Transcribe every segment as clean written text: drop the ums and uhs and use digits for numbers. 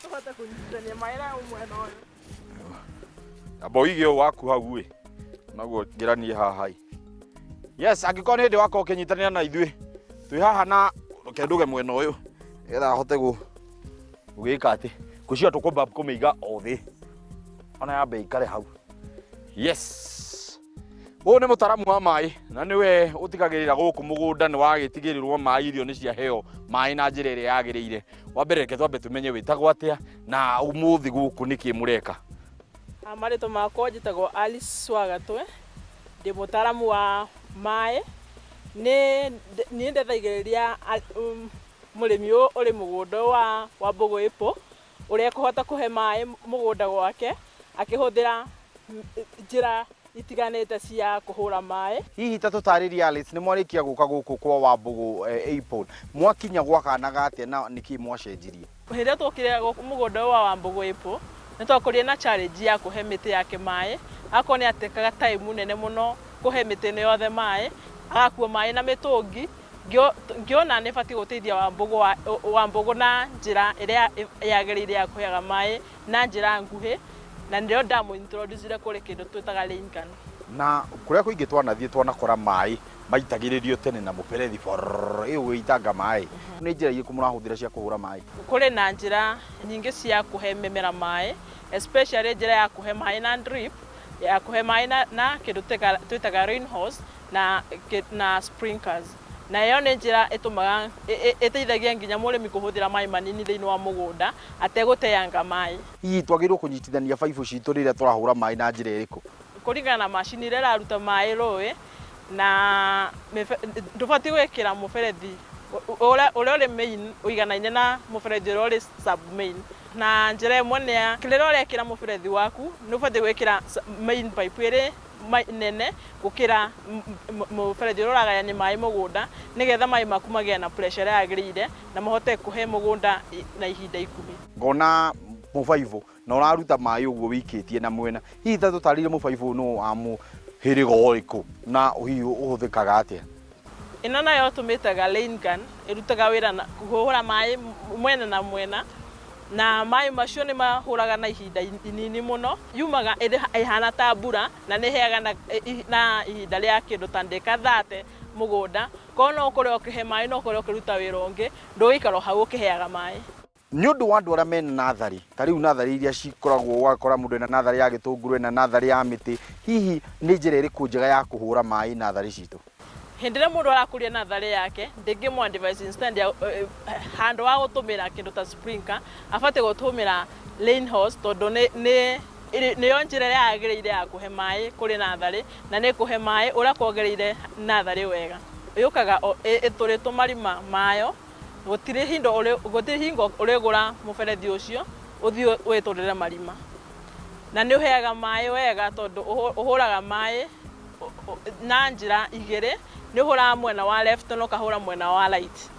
Tũhote kũnyitithania maĩ na mwena ũyũ. Amba ũige ũũ waku hau ĩ, naguo ngĩranie haha ĩ. Yes, angĩkorwo nĩ hĩndĩ wakorwo ũkĩnyitanĩra na ithuĩ, twĩ haha na reke nduge mwena ũyũ nĩgetha ahote gũgĩka atĩ ngwĩciria tũkwamba kũmĩiga o thĩ ona yambe ĩikare hau. Yes, ũyũ nĩ mũtaramu wa maĩ na nĩwe ũtigagĩrĩra gũkũ mũgũnda nĩ wagĩtigĩrĩrwo maĩ, irio nĩ ciaheo maĩ na njĩra ĩrĩa yagĩrĩire. Wa mbere reke twambe tũmenye wĩtagwo atĩa na ũmũthĩ gũkũ nĩkĩ mũreka. Marĩtwa makwa njĩtagwo Alice Wagatwe, ndĩ mũtaramu wa maĩ. Nĩ niĩ ndeithagĩrĩria mũrĩmi ũyũ ũrĩ mũgũnda ũyũ wa Wambũgũ Apple, ũrĩa ekũhota kũhe maĩ mũgũnda gwake akĩhũthĩra njĩra itiganĩte cia kũhũra maĩ. Hihi ta tũtarĩrie Alice, nĩ mwarĩkia gũka gũkũ kwa Wambũgũ Apple, mwakinya gwakanaga atĩa na nĩkĩ mwacenjirie? Hĩndĩ ĩrĩa twokire gũkũ mũgũnda ũyũ wa Wambũgũ Apple, nĩ twakorire na challenge ya kũhe mĩtĩ yake maĩ, agakorwo nĩ atekaga time nene mũno kũhe mĩtĩ ĩno yothe maĩ, agakua maĩ na mĩtũngi, ngĩona nĩ batiĩ gũteithia Wambũgũ na njĩra ĩrĩa yagĩrĩire ya kũheaga maĩ na njĩra nguhĩ, na nĩrĩo ndamũ introduce kũrĩ kĩndũ twĩtaga rain gun. Na kũrĩa kũingĩ twanathiĩ twanakora maĩ maitagĩrĩrio tene na mũberethi bororo, ĩ ũgĩitanga maĩ. Nĩ njĩra irĩkũ mũrahũthĩra cia kũhũra maĩ? Kũrĩ na njĩra nyingĩ cia kũhe mĩmera maĩ, especially njĩra ya kũhe maĩ na drip, ya kũhe maĩ na kĩndũ twĩtaga rain hose na sprinklers. Na ĩyo nĩ njĩra ĩtũmaga, ĩteithagia nginya mũrĩmi kũhũthĩra maĩ manini thĩinĩ wa mũgũnda ategũteanga maĩ. Hihi twagĩrĩirwo kũnyitithania baibũ citũ rĩrĩa tũrahũra maĩ na njĩra ĩrĩkũ? Kũringana na macini ĩrĩa ĩraruta maĩ rũĩ, na ndũbatiĩ gwĩkĩra mũberethi ũrĩa ũrĩ main ũiganaine na mũberethi ũrĩa ũrĩ sub main. Na njĩra ĩmwe nĩ ya rĩrĩa ũrekĩra mũberethi waku nĩ ũbatiĩ gwĩkĩra main pipe ĩrĩ nene gũkĩra mũberethi ũrĩa ũragayania maĩ mũgũnda, nĩgetha maĩ maku magĩe na pressure ĩrĩa yagĩrĩire na mahote kũhe mũgũnda na ihinda ikuhĩ. Ngona mũbaibũ na ũraruta maĩ ũguo wĩikĩtie na mwena, hihi ta tũtarĩrie mũbaibũ nĩ wa mũhĩrĩga ũrĩkũ na hihi ũhũthĩkaga atĩa? Ĩno nayo tũmĩtaga rain gun, ĩrutaga wĩra na kũhũra maĩ mwena na mwena, na maĩ macio nĩ mahũraga na ihinda inini mũno, yumaga ĩhana ta mbura na nĩ ĩheaga na ihinda rĩa kĩndũ ta ndagĩka 30 mũgũnda, koguo no ũkorwo ũkĩhe maĩ no ũkorwo ũkĩruta wĩra ũngĩ, ndũgũikara o hau ũkĩheaga maĩ. Nĩ ũndũ wa andũ arĩa mena natharĩ, ta rĩu natharĩ iria cikoragwo ũgakora mũndũ ena natharĩ ya gĩtũngũrũ, ena natharĩ ya mĩtĩ, hihi nĩ njĩra ĩrĩkũ njega ya kũhũra maĩ natharĩ citũ? Hĩndĩ ĩrĩa mũndũ arakũria natharĩ yake, ndingĩmũ advise instead ya handũ ha gũtũmĩra kĩndũ ta sprinkler, abatiĩ gũtũmĩra rain hose tondũ nĩyo njĩra ĩrĩa yagĩrĩire ya kũhe maĩ kũrĩ natharĩ, na nĩ ĩkũhe maĩ ũrĩa kwagĩrĩire natharĩ wega. Yũkaga ĩtũrĩtwo marima mayo, gũtirĩ hingo gũtirĩ hingo ũrĩgũra mũberethi ũcio ũthiĩ wĩtũrĩre marima. Na nĩ ũheaga maĩ wega tondũ ũhũraga maĩ na njĩra igĩrĩ, nĩ ũhũraga mwena wa left na ũkahũra mwena wa right.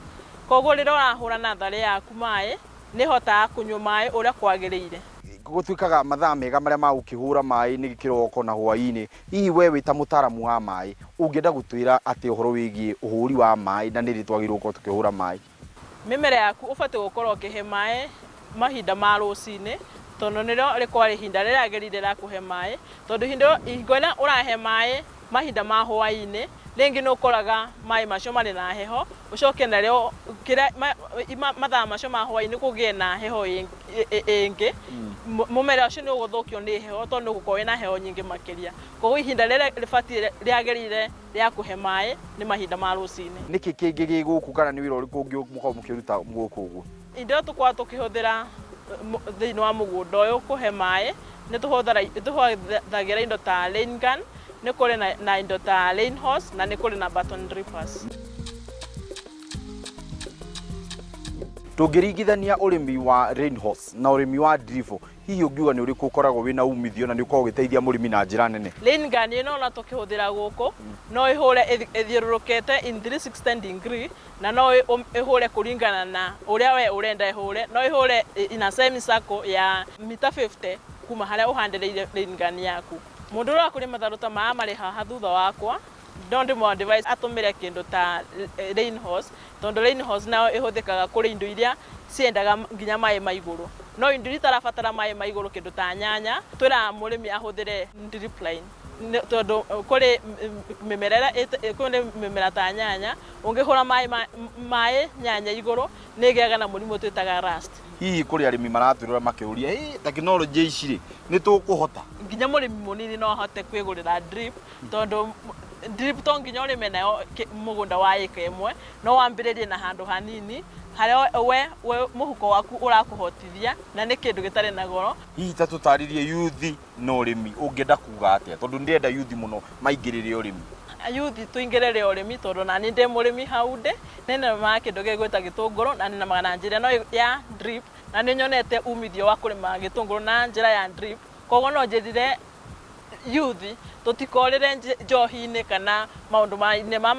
Koguo rĩrĩa ũrahũra natharĩ yaku maĩ, nĩ ĩhotaga kũnyua maĩ ũrĩa kwagĩrĩire. Gũtuĩkaga mathaa mega marĩa ma gũkĩhũra maĩ nĩ kĩroko na hwaĩ-inĩ. Hihi we wĩ ta mũtaaramu wa maĩ, ũngĩenda gũtwĩra atĩa ũhoro wĩgiĩ ũhũri wa maĩ na nĩ rĩ twagĩrĩirwo gũkorwo tũkĩhũra maĩ? Mĩmera yaku ũbatiĩ gũkorwo ũkĩhe maĩ mahinda ma rũcinĩ, tondũ nĩrĩo rĩkoragwo ihinda rĩrĩa rĩagĩrĩire rĩa kũhe maĩ, tondũ hingo ĩrĩa ũrahe maĩ mahinda ma hwaĩ-inĩ, rĩngĩ nĩ ũkoraga maĩ macio marĩ na heho, ũcoke narĩo mathaa macio ma hwaĩ-inĩ kũgĩe na heho ĩngĩ, mũmera ũcio nĩ ũgũthũkio nĩ heho tondũ nĩ ũgũkorwo wĩna heho nyingĩ makĩria. Koguo ihinda rĩrĩa rĩbatiĩ rĩagĩrĩire rĩa kũhe maĩ nĩ mahinda ma rũcinĩ. Nĩkĩ kĩngĩ gĩ gũkũ kana nĩ wĩra ũrĩkũ ũngĩ mũkoragwo mũkĩruta gũkũ ũguo? Indo iria tũkoragwo tũkĩhũthĩra thĩinĩ wa mũgũnda ũyũ kũhe maĩ, nĩ tũhũthagĩra indo ta rain gun, nĩ kũrĩ na indo ta rain hose na nĩ kũrĩ na button drippers. Tũngĩringithania ũrĩmi wa rain hose na ũrĩmi wa dribble, hihi ũngiuga nĩ ũrĩkũ ũkoragwo wĩna umithio na nĩ ũkoragwo ũgĩteithia mũrĩmi na njĩra nene? Rain gun ĩno ona tũkĩhũthĩra gũkũ, no ĩhũre ĩthiũrũrũkĩte in 360 degree na no ĩhũre kũringana na ũrĩa we ũrenda ĩhũre, no ĩhũre in a semi circle ya mita 50 kuma harĩa ũhandĩrĩire rain gun yaku. Mũndũ ũrĩa ũrakũria matharũ ta maya marĩ haha thutha wakwa, no ndĩmũ advise atũmĩre kĩndũ ta rain hose, tondũ rain hose nayo ĩhũthĩkaga kũrĩ indo iria ciendaga nginya maĩ ma igũrũ. No indo iria itarabatara maĩ ma igũrũ kĩndũ ta nyanya, twĩraga mũrĩmi ahũthĩre drip line. Tondũ kũrĩ mĩmera ĩrĩa kũrĩ mĩmera ta nyanya, ũngĩhũra maĩ maĩ nyanya igũrũ, nĩ ĩgĩaga na mũrimũ twĩtaga rust. Hihi kũrĩ arĩmi maratwĩrora makĩũria, "Ĩ, tekinoronjĩ ici rĩ, nĩ tũkũhota?" Nginya mũrĩmi mũnini no ahote kwĩgũrĩra drip, tondũ drip to nginya ũrĩme nayo mũgũnda wa ĩka ĩmwe, no wambĩrĩrie na handũ hanini harĩa we mũhuko waku ũrakũhotithia, na nĩ kĩndũ gĩtarĩ na goro. Hihi ta tũtarĩrie yuthi na ũrĩmi, ũngĩenda kuga atĩa? Tondũ ndĩrenda yuthi mũno maingĩrĩre ũrĩmi. Yuthi tũingĩrĩre ũrĩmi, tondũ nani ndĩ mũrĩmi hau ndĩ nĩnĩmaga kĩndũ gĩgwĩta gĩtũngũrũ, na nĩnĩmaga na njĩra ĩno ya drip, na nĩ nyonete umithio wa kũrĩma gĩtũngũrũ na njĩra ya drip. Koguo no njĩrire yuthi tũtikorĩre njohi-inĩ kana maũndũ ma-inĩ ma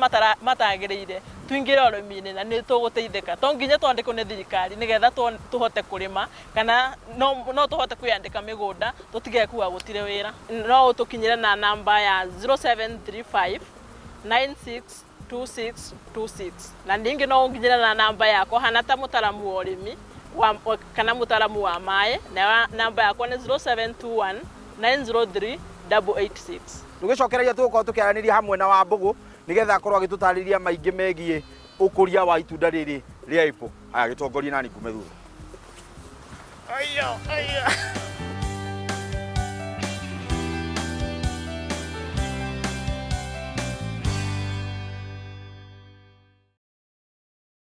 matagĩrĩire, tũingĩre ũrĩmi-inĩ na nĩ tũgũteithĩka. To nginya twandĩkwo nĩ thirikari nĩgetha tũhote kũrĩma, kana no tũhote kwĩyandĩka mĩgũnda, tũtige kuga gũtirĩ wĩra. No ũtũkinyĩre na namba ya 0735 962626, na ningĩ no ũnginyĩre na namba yakwa hana ta mũtaramu wa ũrĩmi kana mũtaramu wa maĩ, na namba yakwa nĩ 0721 903 886. Tũgĩcokereria tũgũkorwo tũkĩaranĩria hamwe na Wambũgũ nĩgetha akorwo agĩtũtarĩria maingĩ megiĩ ũkũria wa itunda rĩrĩ rĩa apple. Aya, gĩtongorie nani ngume thutha. Aiyo, aiyo.